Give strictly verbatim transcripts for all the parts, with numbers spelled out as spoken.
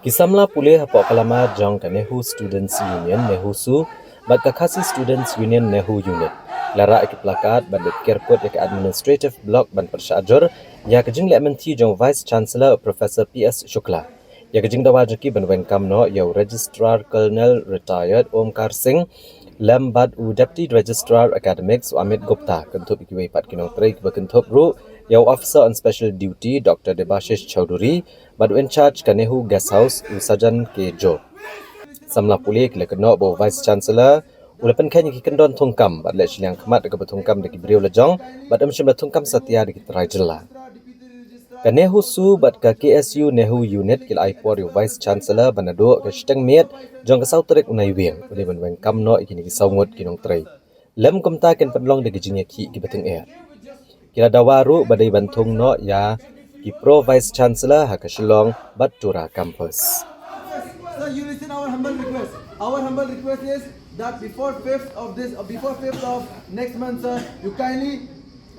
Ki samla pule hapoh ka lama jong ka NEHUSU Students Union, NEHUSU, bad ka Khasi Students Union, NEHU Unit, la rah ïa ki placard bad leit kerkut ïa ka Administrative Block ban pyrshah jur ïa ka jingleh mynthi jong u Vice Chancellor, Professor P S Shukla. Ïa ka jingdawa jong ki ban weng kam noh ïa u Registrar Colonel Retired Omkar Singh lem bad u Deputy Registrar Academics, u Amit Gupta, kynthup ïa kiwei pat ki nongtrei kiba kynthup ruh ïa u Officer on Special Duty, Doctor Debashish Chowdhury, bad u in charge ka NEHU Guest House, u Sajan K Jho. Samla pule ki la kynnoh ba u Vice Chancellor u la pynkheiñ ïa ki kyndon thungkam bad leh shiliang khmat da kaba thungkam da ki briew lajong bad ym shym la thungkam satia da ki trai jylla. Ka NEHUSU bad ka KSU NEHU Unit ki la ai por ïa u Vice Chancellor ban naduh ka shiteng miet jong ka saw tarik u Naiwieng, u dei ban weng kam noh ïa kine ki saw ngut ki nongtrei. Lem kumta kin pynlong da ki jingïakhih kiba tyngeh. Ki la dawa ruh ba dei ban thung noh ïa ki Pro Vice Chancellor ha ka Shillong bad Tura Campus. Sir, you listen our humble request. Our humble request is that before fifth of this, uh, before fifth of next month, sir, you kindly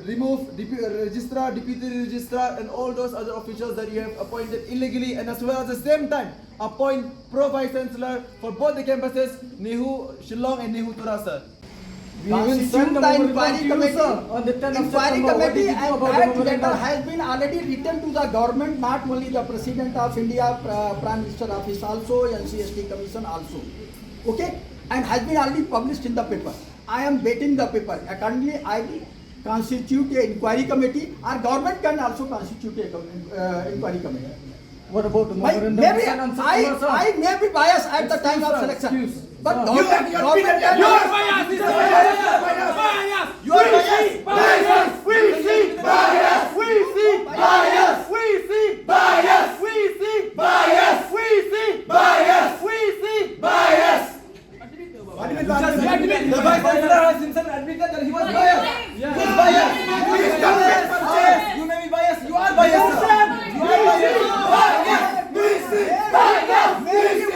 remove Depu-, uh, Registrar, Deputy Registrar, and all those other officials that you have appointed illegally, and as well as the same time appoint Pro Vice Chancellor for both the campuses, NEHU Shillong and NEHU Tura, sir. We will send the memorandum to you, sir, on the tenth of September. Inquiry committee and that letter has been already written to the government, not only the President of India, Prime Minister office also, NCST Commission also. Okay? And has been already published in the paper. I am waiting the paper. Accordingly, I will constitute a inquiry committee. Our government can also constitute a com-, uh, inquiry committee. What about the memorandum? Maybe I, I may be biased at the time of selection. But government, government can... You are biased. You are biased. We see bias. We see bias. We see bias. We see bias. We see bias. We see bias. What do you mean by bias? The Vice Chancellor has himself admitted that he was biased. He was biased. He is biased. You may be biased. You are biased. You are biased. Bias. Bias.